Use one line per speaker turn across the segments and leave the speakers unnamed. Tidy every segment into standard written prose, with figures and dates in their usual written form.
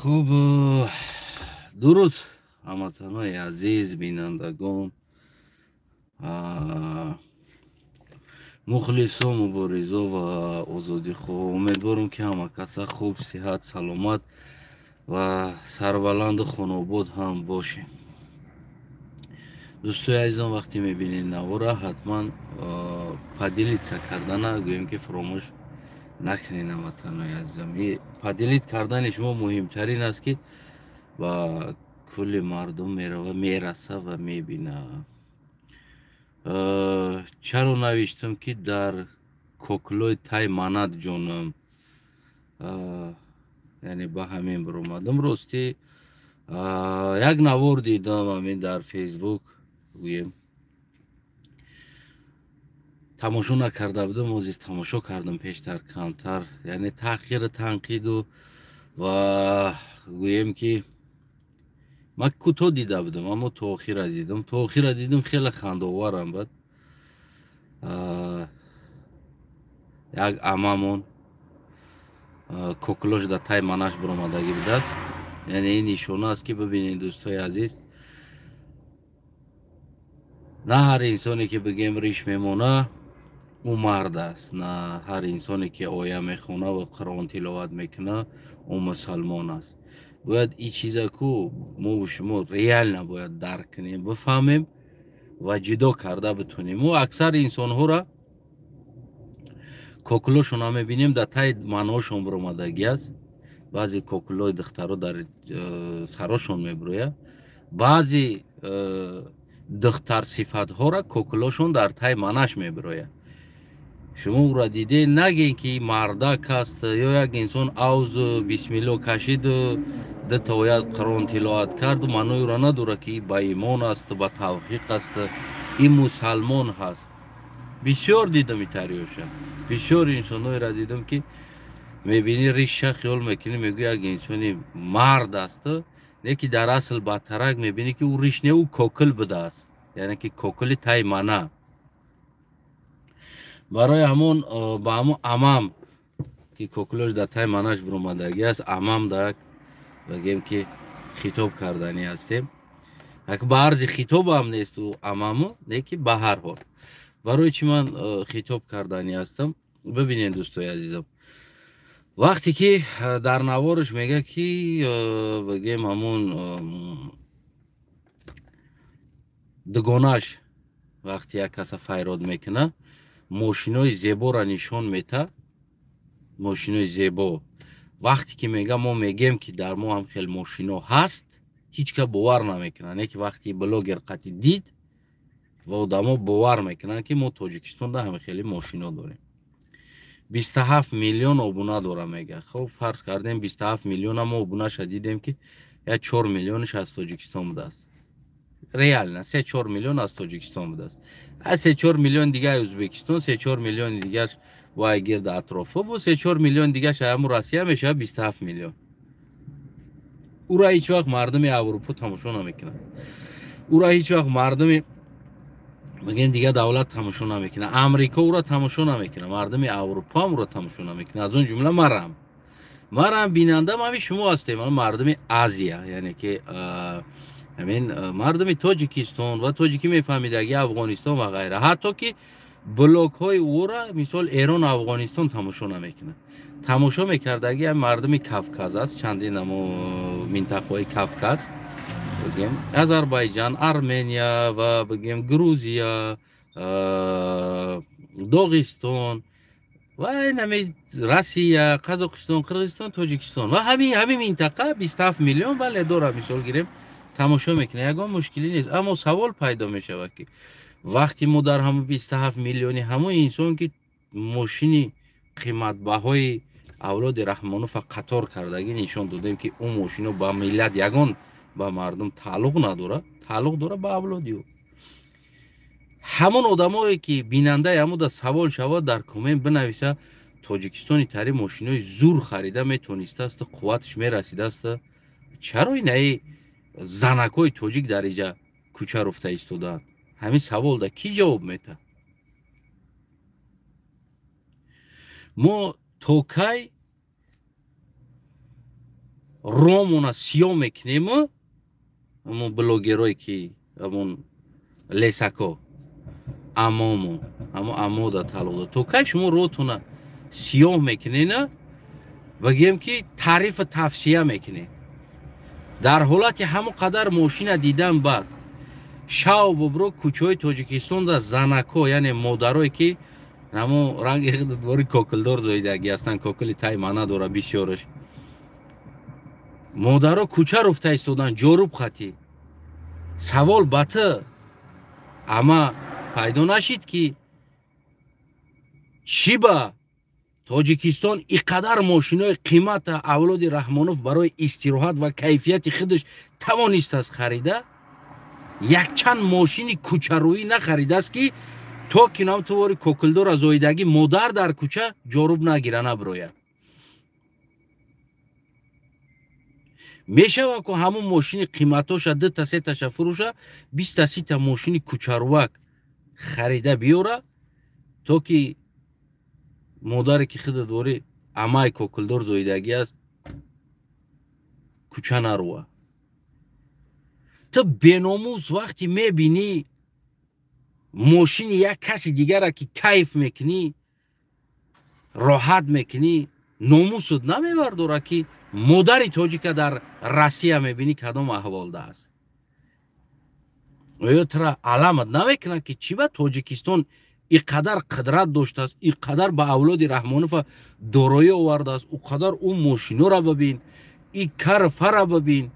Хуб, дуруд, ҳамватанои азиз, бинандагон, мухлисо, муборизо ва озодихоҳ. Умедворам, ки ҳама каса хуб, сиҳат, саломат ва сарбаланду хонобод ҳам бошем. Дӯстои азизон, вақте мебинед навора, ҳатман поделиться кардана, гӯем ки, фуромӯш накунед. Ҳамватанои азизам, поделить кардани шумо муҳимтарин аст, ки ба кулли мардум мерава, мераса ва мебина. Чаро навиштам, ки дар коклои тай манат ҷонам, яъне ба ҳамин биромадам. Ростӣ, як навор дидам ҳамин дар Фейсбук, гӯем, тамошо накарда будам, ҳозир тамошо кардам пештар камтар, яъне таҳқиру танқиду ва гӯем ки ман кӯтоҳ дида будам, аммо то охира дидам, то охира дидам, хеле хандаоварам. Бад як амамон кокулош дар тай манаш биромадагӣ будааст. Яъне ин нишона аст, ки бибинед, дӯстои азиз, на ҳар инсоне ки, бигем, риш мемона, ӯ мард аст, на ҳар инсоне ки оя мехона ва Қуръон тиловат мекуна, ӯ мусалмон аст. Бояд ин чиза ку мову шумо реально бояд дарк кунем, бифаҳмем ва ҷудо карда битонем. Мо аксари инсонҳоро кокулошона мебинем, дар таи маъноошон биромадагӣ аст. Баъзе кокулои духтаро дар сарошон мебирояд, баъзе духтарсифатҳоро кокулошон дар таи манаш мебирояд. Шумо ӯро диде, нагем, ки мардак аст, ё як инсон авзу бисмилло кашиду дута оят Қуръон тиловат карду, маънои ӯро надорад, ки ба имон аст, ба тавфиқ аст, ин мусалмон ҳаст. Бисёр дидам итариёша, бисёр инсонҳоеро дидам, ки мебинӣ риша, хиёл мекунӣ, мегӯ як инсони мард аст, не ки дар асл бадтарак мебинӣ, ки ӯ риш не, ӯ кокил будааст, яъне ки кокили таи мана. Барои ҳамон ба ҳамон амам, ки кокилош дар таи манаш биромадагӣ аст, амам дак бигем, ки хитоб карданӣ ҳастем. Ба арзи хитобам нест ӯ амаму, не ки ба ҳар ҳол, барои чӣ ман хитоб карданӣ ҳастам? Бибинед, дӯстои азизам, вақте ки дар навораш мега, ки, бигем, ҳамон дугонаш вақте як каса файрод мекуна, мошинои зеборо нишон мета, мошинои зебо. Вақте ки мега, мо мегем, ки дар мо ҳам хел мошино ҳаст, ҳеҷ кас бовар намекунад. Не ки вақте блогер қатӣ дид ва одамо бовар мекунанд, ки мо Тоҷикистонда ҳам хеле мошино дорем. 27 миллион обуна дора, мега. Хоб, фарз кардем, 27 миллиона мо обунаша дидем, ки як 4 миллионш аз Тоҷикистон будааст. Реально 3-4 миллион аз Тоҷикистон будааст, аз 3-4 миллион дигаи Ӯзбекистон, 3-4 миллиони дигарш вай гирда атрофо бо 3-4 миллион дигарш ҳаму Россия, мешавад 27 миллион. Ӯра ҳеҷ вақт мардуми Аврупо тамошо намекунад, ӯра ҳеҷ вақт мардуми, мегӯем, дигар давлат тамошо намекунад, Амрико ӯро тамошо намекунад, мардуми Аврупо ҳам ӯро тамошо намекунад, аз он ҷумла марам. Бинандам ҳами шумо ҳастем, мардуми Азия, яъне ки ҳамин мардуми Тоҷикистон ва тоҷикӣ мефаҳмидаги, Афғонистон ва ғайра. Ҳатто ки блогҳои ӯра, мисол, Эрон, Афғонистон тамошо намекунад. Тамошо мекардаги мардуми Кавказ аст, чандин амо минтақаҳои Кавказ, бигем, Азарбайҷан, Армения ва, бигем, Грузия, Доғистон ва инами Россия, Қазоқистон, Қирғизистон, Тоҷикистон ва ҳамин минтақа 27 миллион, бале, дора, мисол гирем, тамошо мекунад, ягон мушкилӣ нест. Аммо савол пайдо мешавад, ки вақте мо дар ҳамон 27 миллиони ҳамон инсон, ки мошини қиматбаҳои авлоди Раҳмонова қатор кардагӣ нишон додем, ки ӯ мошино ба миллат, ягон ба мардум тааллуқ надорад, тааллуқ дорад ба авлоди ӯ, ҳамон одамое ки бинандаи ҳамуда савол шавад, дар коммент бинависа: Тоҷикистони тари мошинои зур харида метонистааст, қувваташ мерасидааст, чаро инаи занакҳои тоҷик дар иҷа кӯча руфта истодаанд? Ҳамин саволда кӣ ҷавоб метаҳад? Мо то кай Ромона сиё мекунему, ҳамон блогерое ки ҳамон лесако амому ҳамо амода талоқ дод, то кай шумо ротуна сиёҳ мекунена ва гӯем ки таърифа тавсия мекунед? Дар ҳолати ҳамо қадар мошина дидан баъд шав бобро кӯчаҳои Тоҷикистонда занако, яъне модарое ки ҳамо ранги двори кокилдор зоидагӣ ҳастанд, кокили тай маъна дора бисёраш, модаро кӯча руфта истоданд ҷоруб хатӣ. Савол ба ту ама пайдо нашид, ки чӣ ба Тоҷикистон ин қадар мошинои қимата авлоди Раҳмонов барои истироҳат ва кайфияти худаш тавонистааст харида, якчанд мошини кӯчарӯӣ нахаридааст, ки то ки нам тувори кокилдора зоидагӣ модар дар кӯча ҷоруб нагира, набирояд? Мешава ку ҳамун мошини қиматоша дута сеташа фурӯша, биста сита мошини кӯчарӯвак харида биёра, то ки модаре ки худа дорӣ амай кокилдор зоидагӣ аст, кӯча нарува? Ту беномус, вақте мебинӣ мошини як каси дигара ки кайф мекунӣ, роҳат мекунӣ, номусат намебардора, ки модари тоҷика дар Россия мебинӣ, кадом аҳволда аст? Оё тура аламат намекунад, ки чӣ ба Тоҷикистон ин қадар қудрат доштааст, ин қадар ба авлоди Раҳмонова дороӣ овардааст, ӯ қадар ӯ мошинора бибин, и карфара бибин,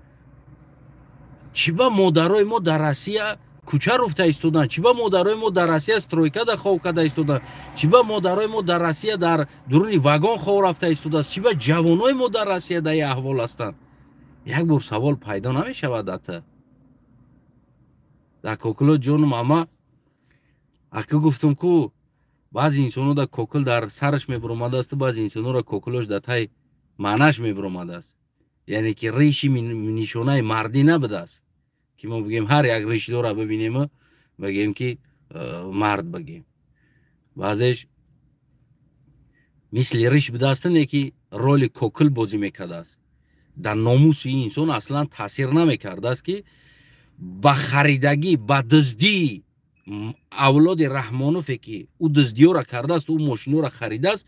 чӣ ба модарои мо дар Россия кӯча руфта истоданд, чӣ ба модарои мо дар Россия стройкада хов карда истоданд, чӣ ба модарои мо дар Россия дар дуруни вагон хов рафта истодааст, чӣ ба ҷавонои мо дар Россия дар ин аҳвол ҳастанд? Як бор савол пайдо намешавад ата дар кокило ҷонум? Ама ака гуфтум ку, баъзе инсонҳо дар кокил дар сараш мебуромадааст, баъзе инсонҳоро кокилош дар тай маънаш мебуромадааст, яъне ки риши нишонаи мардӣ набудааст, ки мо бигем ҳар як ришдора бибинему бигем ки мард бигем. Баъзеш мисли риш будааст, не ки роли кокил бозӣ мекардааст, дар номуси инсон аслан таъсир намекардааст, ки ба харидагӣ, ба дуздии авлоди Раҳмонове ки ӯ дуздиёра кардааст, ӯ мошинора харидааст.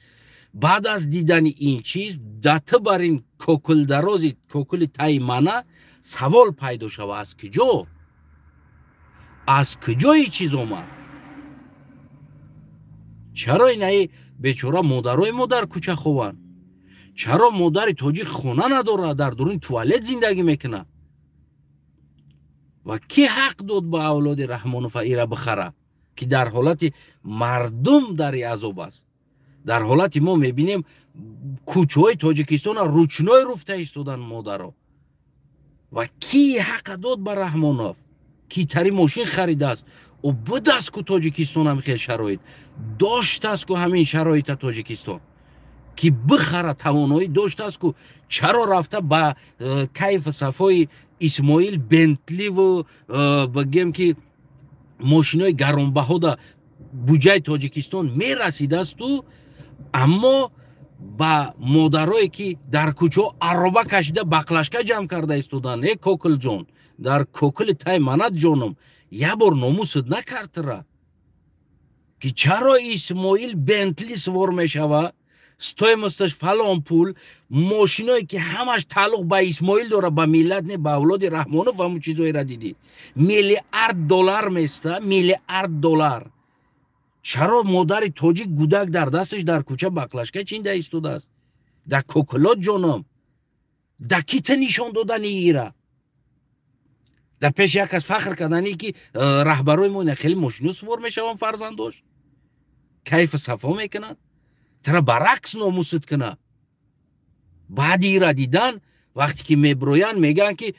Баъд аз дидани ин чиз да ту бар ин кокилдарози кокили таи мана савол пайдо шава: аз куҷо, аз куҷо ин чиз омад? Чаро инаи бечора модарои мо дар кӯча хованд? Чаро модари тоҷик хона надорад, дар дуруни туалет зиндагӣ мекунад? Ва кӣ ҳақ дод ба авлоди Раҳмонова ира бихара, ки дар ҳолати мардум дар азоб аст, дар ҳолати мо мебинем кӯчаҳои Тоҷикистона ручной руфта истоданд модаро? Ва кӣ ҳақа дод ба Раҳмонов, ки тари мошин харидааст? Ӯ будааст ку Тоҷикистон ҳам хел шароит доштааст ку, ҳамин шароита Тоҷикистон ки бихара тавоноӣ доштааст ку, чаро рафта ба кайфу сафои Исмоил Бентливу бигем ки мошинои гаронбаҳода буҷаи Тоҷикистон мерасидаасту, аммо ба модарое ки дар кӯчаҳо ароба кашида баклашка ҷамъ карда истоданд? Э кокилҷон, дар кокили тай манат ҷоном, як бор номусат накард тура, ки чаро Исмоил Бентли сувор мешава, стоимосташ фалон пул, мошиное ки ҳамаш тааллуқ ба Исмоил дора, ба миллат не, ба авлоди Раҳмонов, ҳамун чизоеро дидӣ, миллиард доллар места, миллиард доллар. Чаро модари тоҷик гудак дар дасташ дар кӯча баклашка чинда истодааст? Дар кокилот ҷоном, да ки ту нишон додани ира? Дар пеши як кас фахр кардани, ки раҳбарои мо ина хеле мошино сувор мешаванд, фарзандош кайфу сафо мекунанд, тара баръакс номусат куна. Баъди ира дидан, вақте ки мебироянд, мегӯянд, ки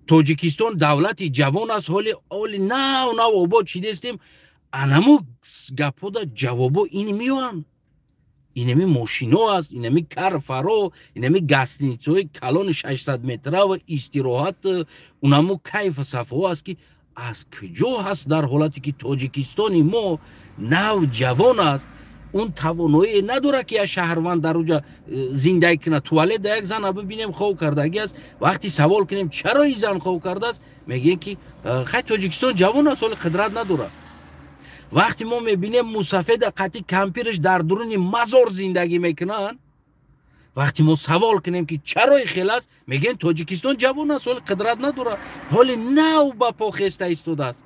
Тоҷикистон давлати ҷавон аст, ҳоли оли нав нав обод шидестем. Анаму гапҳода ҷавобо ин меоянд: инами мошино аст, инами карфаро, инами гостиницаҳои калони 600 метра ва истироҳат, унаму кайфу сафоҳо аст, ки аз куҷо ҳаст, дар ҳолате ки Тоҷикистони мо нав ҷавон аст? Он тавоноие надорад, ки як шаҳрванд дар уҷа зиндагӣ кунад. Туалет да як зана бибинем, хов кардагӣ аст. Вақти савол кунем, чаро ин зан хов кардааст, мегӯем, ки хай, Тоҷикистон ҷавон аст, ҳоли қудрат надорад. Вақте мо мебинем, мусафеда қатъи кампираш дар дуруни мазор зиндагӣ мекунанд, вақте мо савол кунем, ки чаро хел аст, мегӯем, Тоҷикистон ҷавон аст, ҳоли қудрат надорад, ҳоли нав ба по хеста истодааст.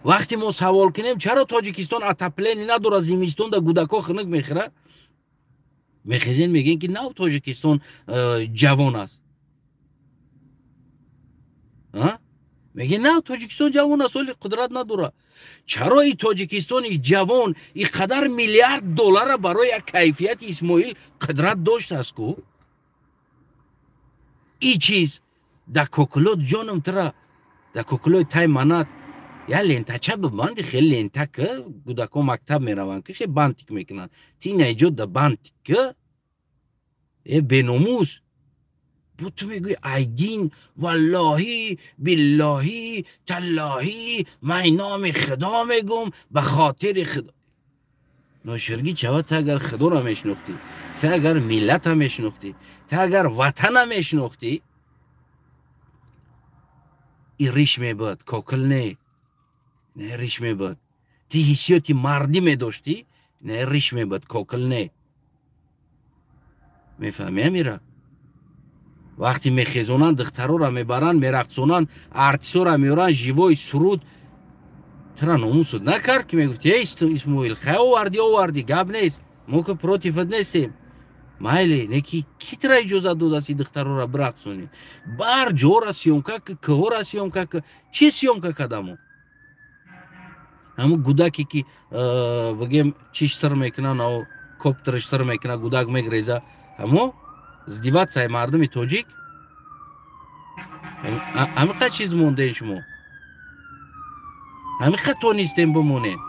Вақте мо савол кунем, чаро Тоҷикистон отопление надорад, зимистон да гудако хунук мехӯрад, мехезен, мегӯем, ки нав Тоҷикистон ҷавон аст. Мегӯем, нав Тоҷикистон ҷавон аст, ҳоли қудрат надорад. Чаро и Тоҷикистони ҷавон и қадар миллиард доллара барои як кайфияти Исмоил қудрат доштааст ку? И чиз да кокулот, ҷоном, тра да кокулои тай манат я лентача бибанди, хеле лента ки кӯдако мактаб мераванд, ки хеле бантик мекунанд, ти наиҷод да бантик ки э беномус бу. Ту мегӯи, айдин, валлоҳӣ, биллоҳӣ, таллоҳӣ, ман номи Худо мегӯм, ба хотири Худо. Ноширгӣ чава? Ту агар Худоро мешинохтӣ, ту агар миллата мешинохтӣ, ту агар ватана мешинохтӣ, и риш мебуд, кокил не, не риш мебуд. Ту ҳиссиёти мардӣ медоштӣ, не риш мебуд, кокил не. Мефаҳмӣ амира? Вақте мехезонанд, духтароро мебаранд, мерақсонанд, артисоро меоранд, живой суруд. Тура номусуд накард, ки мегуфти: эй Исмоил, хай, овардӣ, овардӣ, гап нест, мо ки против ат нестем, майли, не ки ки тура иҷозат додааст и духтароро бирақсонӣ? Бар ҷора съёмка ки, кӯҳора съёмка ки, чӣ съёмка кадамо? Ҳамун гудаке, ки бигем, чиш сир мекунанд, коптерш сир мекунад, гудак мегреза, ҳамо издеваться мардуми тоҷик. Ҳамиқа чиз мондем, шумо ҳамиқа тонистем бимонем.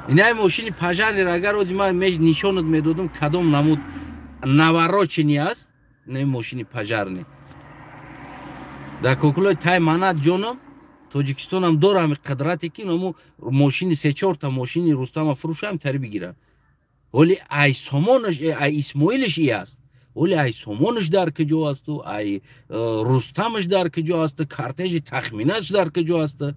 Инай мошини пожарный ро агар ози ман нишонат медодам, кадом намуд навороченный аст, не мошини пожарный дар кокулои тай манат. Ҷоном, Тоҷикистонам дора ҳами қудрате, ки наму мошини, се-чорта мошини Рустама фурӯшам, тари бигирад. Ҳоли ай сомонаш, ай Исмоилиш и аст, ҳоли ай сомонаш дар куҷо асту, ай Рустамаш дар куҷо асту, кортежи тахминаш дар куҷо асту?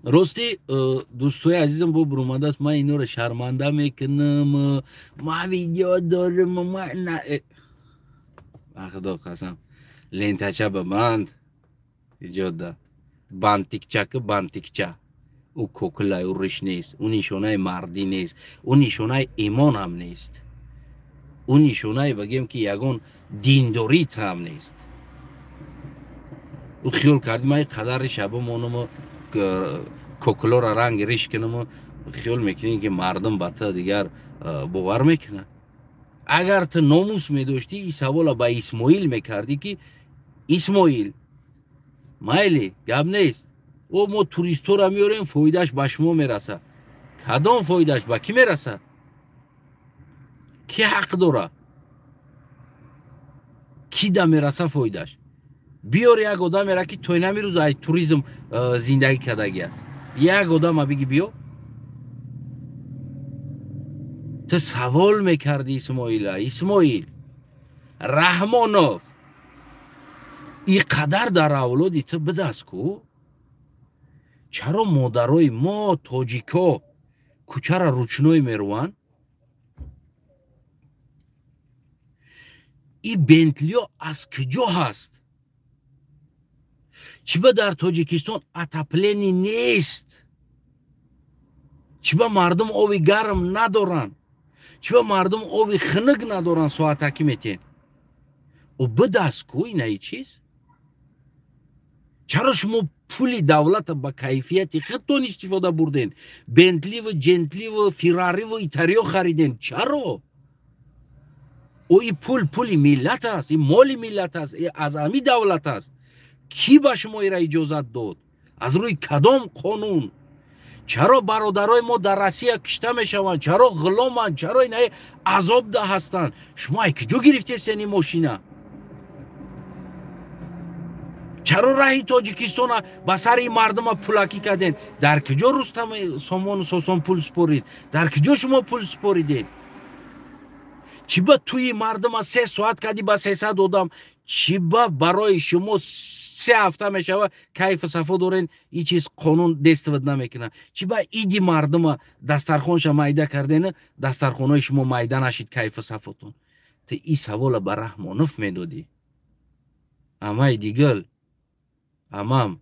Рости, дӯстои азизам, бо бурумадааст, ман инора шарманда мекунам, ма видео дорам, ма худо қасам, лентача ба банд иҷода бантикчаки бантикча. Ӯ кокилай, ӯ риш нест, ӯ нишонаи мардӣ нест, ӯ нишонаи имон ҳам нест, ӯ нишонаи, бигем, ки ягон диндорит ҳам нест. Ӯ хиёл карди, ман қадар риша бимонаму кокилора ранги риш кунаму, хиёл мекунӣ, ки мардум ба ту дигар бовар мекунад? Агар ту номус медоштӣ, ин савола ба Исмоил мекардӣ, ки Исмоил, майли, гап нест, о мо туристҳоро меорем, фоидааш ба шумо мерасад. Кадом фоидааш ба кӣ мерасад? Кӣ ҳақ дора? Кӣ да мераса фоидааш? Биёр як одамеро, ки то инами рӯз ай туризм зиндагӣ кардагӣ аст. Як одама биги, биё. Ту савол мекардӣ Исмоила: Исмоил Раҳмонов, и қадар дар авлоди ту бидаст ку, чаро модарои мо тоҷико кӯчара ручной меруванд? И Бентлиё аз куҷо ҳаст? Чӣ ба дар Тоҷикистон отопление нест? Чӣ ба мардум оби гарм надоранд? Чӣ ба мардум оби хунук надоранд, соатакӣ метиҳен? Ӯ бидаст ку инаи чиз. Чаро шумо пули давлата ба кайфияти худтон истифода бурден, Бентливу, Ҷентливу, Феррариву итариё хариден? Чаро? Ӯ и пул пули миллат аст, и моли миллат аст, и аз ами давлат аст. Кӣ ба шумо ира иҷозат дод? Аз рӯи кадом қонун? Чаро бародарои мо дар Россия кишта мешаванд? Чаро ғуломанд? Чаро инаи азобда ҳастанд? Шумо ай куҷо гирифтесен ин мошина? Чаро раҳи Тоҷикистона ба сари мардума пулакӣ карден? Дар куҷо Рустам Сомону Сосон пул спорид? Дар куҷо шумо пул споридед? Чӣ ба тӯи мардума 3 соат кардӣ ба 300 одам? Чӣ ба барои шумо 3 ҳафта мешава кайфу сафо дорен, ин чиз қонун действовать намекунад? Чӣ ба иди мардума дастархонша майда кардена, дастархонаи шумо майда нашид кайфу сафотон? Ту ин савола ба Раҳмонов медодӣ. Амаи дигал, амам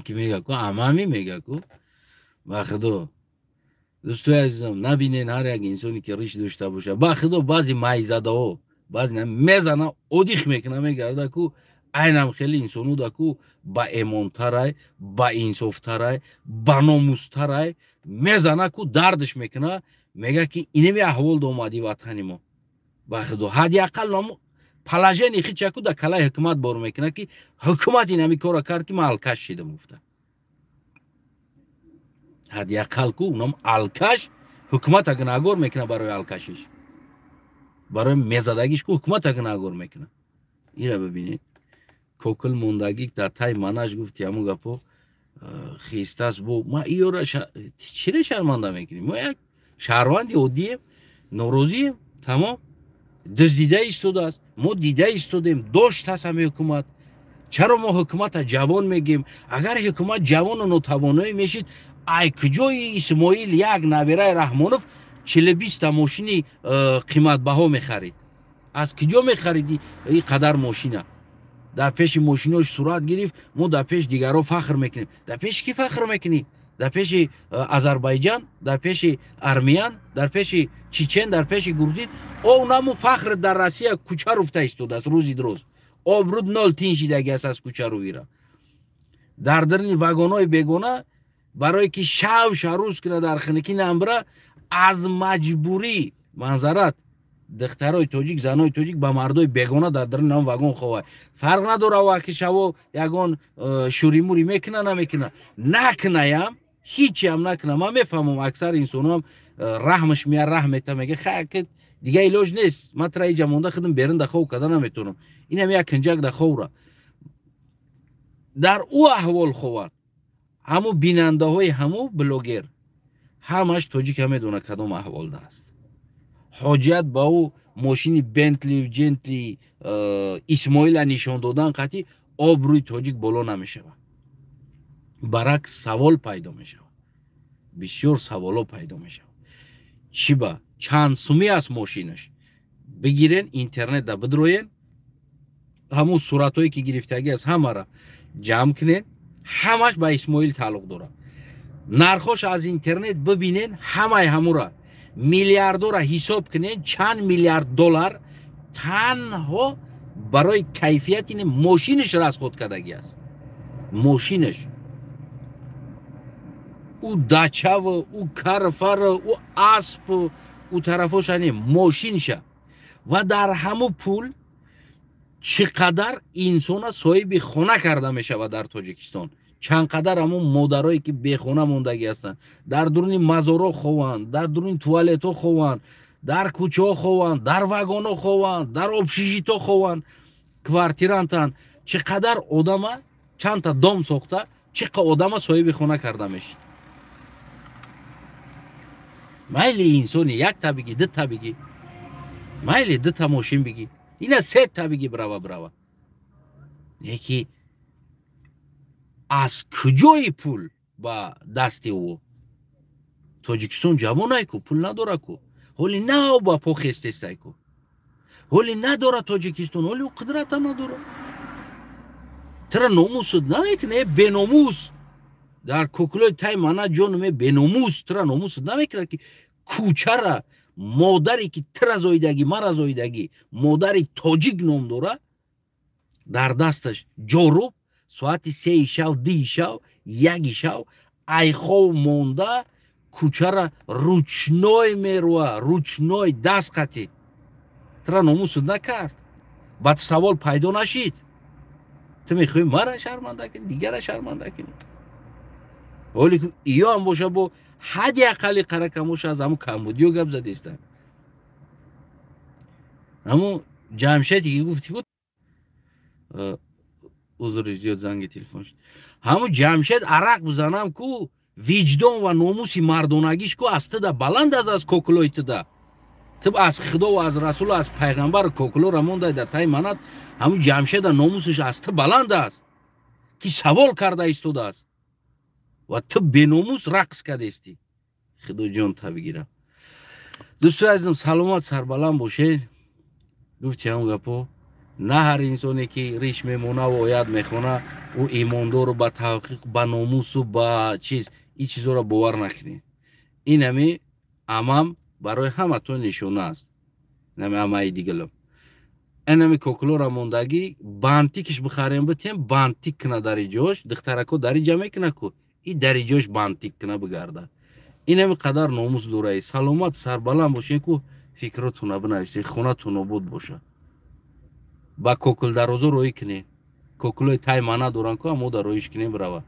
ки мега ку, амами мега ку. Ба худо, дӯстои азизам, набинен ҳар як инсоне ки риш дошта боша. Ба худо, баъзе майзадаҳо, баъзе мезана, одих мекуна, мегарда ку, айнам хеле инсону да ку ба эмонтарай, ба инсофтарай, ба номустарай, мезана ку, дардш мекуна, мега ки инеми аҳвол домади ватани мо. Ба худо, ҳадди ақал ному положение хичаку да калаи ҳукумат бор мекуна, ки ҳукумат инами кора кард, ки ман алкаш шидам гуфта. Ҳадди ақал ку унам алкаш ҳукумата гунаҳгор мекуна барои алкашиш, барои мезадагиш ку ҳукумата гунаҳгор мекуна. Ира бибинед, кокил мондагӣ дар тай манаш гуфти, ҳамун гапо хистааст. Бо ма иёра чире шарманда мекунем? Мо як шаҳрванди оддием, норозием, тамом. Дуздида истодааст, мо дида истодем, доштааст ҳами ҳукумат. Чаро мо ҳукумата ҷавон мегем? Агар ҳукумат ҷавону нотавоноӣ мешид, ай куҷои Исмоил як набираи Раҳмонов 40-20-та мошини қиматбаҳо мехарид? Аз куҷо мехариди ин қадар мошина? Дар пеши мошинош сурат гирифт, мо дар пеш дигарро фахр мекунем. Дар пеши кӣ фахр мекунӣ? Дар пеши Азарбайҷан, дар пеши армиян, дар пеши чечен, дар пеши грузин? О наму фахр дар Россия кӯча руфта истодааст рӯзи дроз, обруд нол тин шидаги аст аз кӯча рӯира дар дарни вагонҳои бегона, барое ки шав шарӯз куна дар хиники намбра аз маҷбурӣ манзарат. Духтарои тоҷик, занои тоҷик ба мардои бегона дар дарни нам вагон ховай. Фарқ надора ва ки шаво ягон шуримурӣ мекуна, намекуна, накунаям, ҳичиам накуна. Ман мефаҳмам, аксари инсонҳоам раҳмаш мея, раҳм мета, мега хай, дига илоҷ нест, ман тра иҷа монда худам берун да хов карда наметавонам, инам як кинҷак да ховра. Дар ӯ аҳвол ховад. Ҳаму бинандаҳои ҳаму блогер ҳамаш тоҷика медона кадом аҳволда аст. Ҳоҷият ба ӯ мошини Бентли Джентли Исмоила нишон додан қатъи обрӯи тоҷик боло намешавад, баръакс савол пайдо мешавад, бисёр саволо пайдо мешавад. Чӣ ба чанд сумӣ аст мошинаш? Бигирен, интернетда бидроен, ҳамун суратҳое ки гирифтагӣ аст, ҳамара ҷамъ кунен, ҳамаш ба Исмоил тааллуқ дорад. Нархош аз интернет бибинен, ҳамаи ҳамура миллиардора ҳисоб кунен, чанд миллиард доллар танҳо барои кайфияти мошинаш расход кардагӣ аст. Мошинаш, ӯ дачаву ӯ карфару ӯ аспу ӯ тарафоша не, мошинша. Ва дар ҳаму пул чӣ қадар инсона соҳиби хона карда мешавад дар Тоҷикистон? Чанд қадар ҳамун модарое ки бехона мондагӣ ҳастанд, дар дуруни мазорҳо хованд, дар дуруни туалетҳо хованд, дар кӯчаҳо хованд, дар вагонҳо хованд, дар общежитҳо хованд, квартирантанд. Чӣ қадар одама, чандта дом сохта, чӣ қа одама соҳиби хона карда мешид? Майли, инсони якта бигӣ, дута бигӣ, майли, дута мошин бигӣ, ина сета бигӣ, брава, брава, неки аз куҷои пул ба дасти ӯ? Тоҷикистон ҷавонай ку, пул надора ку, ҳоли нав ба по хестестай ку, ҳоли надора Тоҷикистон, ҳоли ӯ қудрата надора. Тра номусуд намекуна, э беномус, дар куклои тай мана ҷонуме, беномус, тра номусуд намекуна, ки кӯчара модаре ки тра зоидагӣ, мара зоидагӣ, модари тоҷик ном дора, дар дасташ ҷоруб, соати 3-и шав, 2-и шав, 1-и шав, айхов монда кӯчара ручной мерӯа, ручной, даст қатӣ. Тра номусуд накард? Баъд савол пайдо нашид? Ту мехоҳӣ мара шарманда кунӣ, дигара шарманда кунӣ. Ҳоле иё ҳам боша, бо ҳадди ақалли қаракамоша аз ҳамун камбудиё гап задистанд. Ҳамун Ҷамшеде ки гуфти, Узри зиёд, занги телефон шуд. Ҳамун Ҷамшед арақ бизанам ку, виҷдон ва номуси мардонагиш ку аз туда баланд аст, аз кокулои туда. Ту аз Худо ва аз Расулу аз пайғамбар кокулора мондай дар таи манат. Ҳамун Ҷамшеда номусиш аз ту баланд аст, ки савол карда истодааст, ва ту беномус рақс кардестӣ. Худоҷон, та бигира. Дӯстои азизам, саломат, сарбаланд бошед. Гуфти ҳамн гапо: на ҳар инсоне ки риш мемонаву оят мехона, ӯ имондору ба тавқиқ, ба номусу ба чиз. Ин чизоро бовар накунед. Ин ҳами амам барои ҳаматон нишона аст. Нами амаи дигалам, инами кокулора мондагӣ, бантикиш бихарем, битем, бантик кина дари ҷош. Духтарако дари ҷа мекуна ку, и дари ҷош бантик кина бигарда. Инами қадар номус дораи. Саломат, сарбаланд бошед ку, фикротуна бинависед. Хонатон обод бошад. Ба кокулдарозо роҳӣ кунед. Кокулои тай мана доранд ку, амо да роҳиш кунем, бирава.